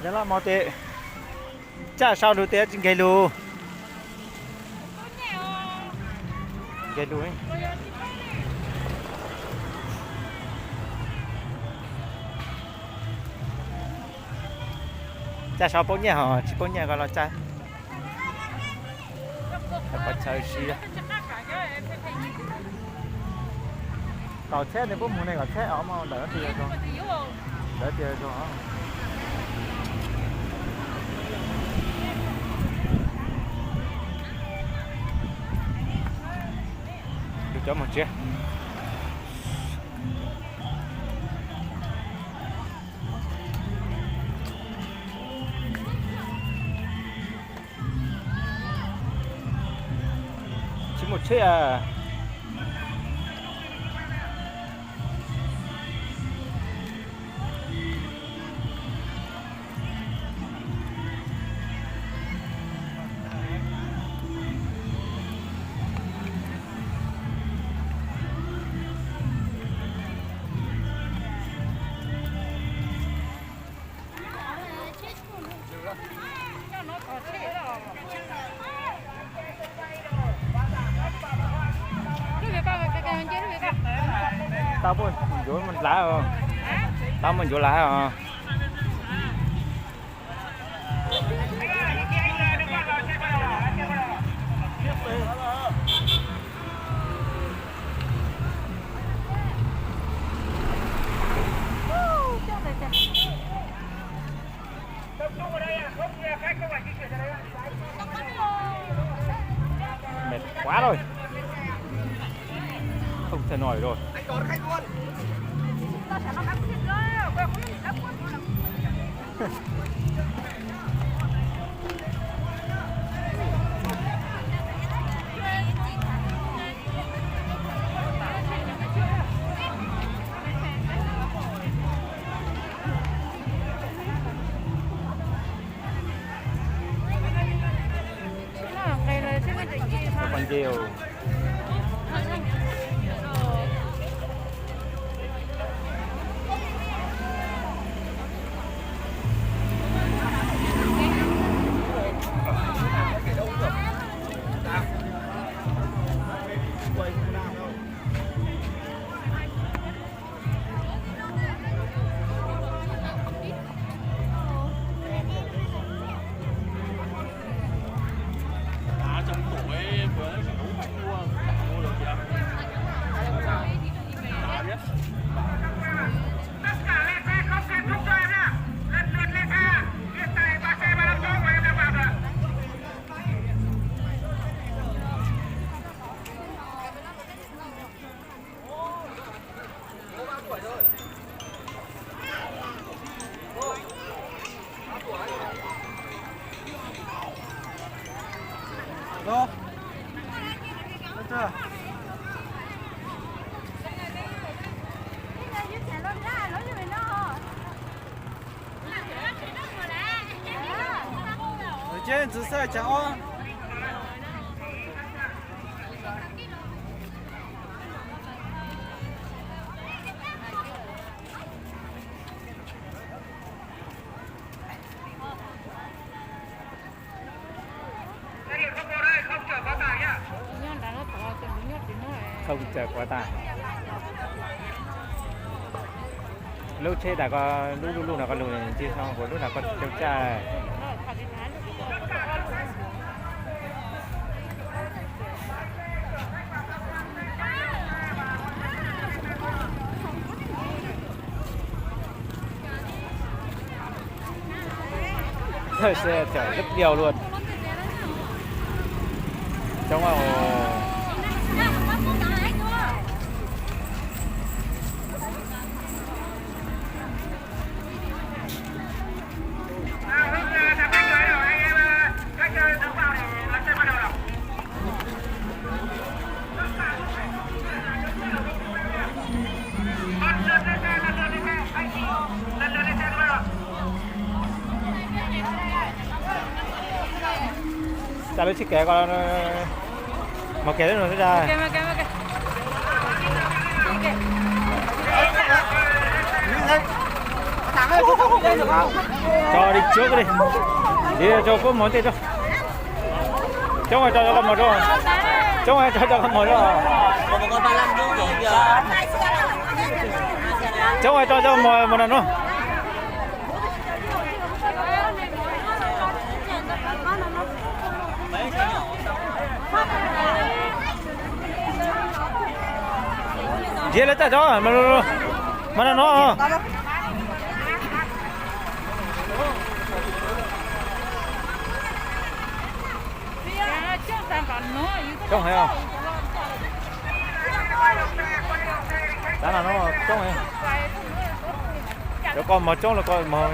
Yog loj mos tes, tsaj sau lus tes tsis nkag lus. Nkag lus. Tsaj sau paub nyiaj ho tsis paub nyiaj ko los tsaj. Qhov chaw siab. Tom tsheb nws puab mus ne, kom tsheb os, mus ntawm no tiag zoo. Ntawd tiag zoo. Lub cov mus tsev. Tsis muaj tsheb a. Tau muaj ncuav lav os. Tau muaj ncuav lav os. Mệt quá rồi. Không thể nổi rồi. Còn nhiều. Ntxwv xaj cas ob. Không chở quá tải. Lub tsheb tas ko, lub lub lub no ko lug ntsis no, kuv lub no ko cau caj. Thợ xe chở rất nhiều luôn. Trống ồ. Tsa lub tsheb kev ko, mos kev lub no xwb da. Tso di tsuab li. Di tso koj mos tej tso. Coob tso cov koj mos tso. Coob tso cov koj mos tso. Coob tso cov mos mos na no. Ntsia lawv tag tso, mas no no. Coob heev. Tav no no coob heev. Cov koj mos coob los koj mos.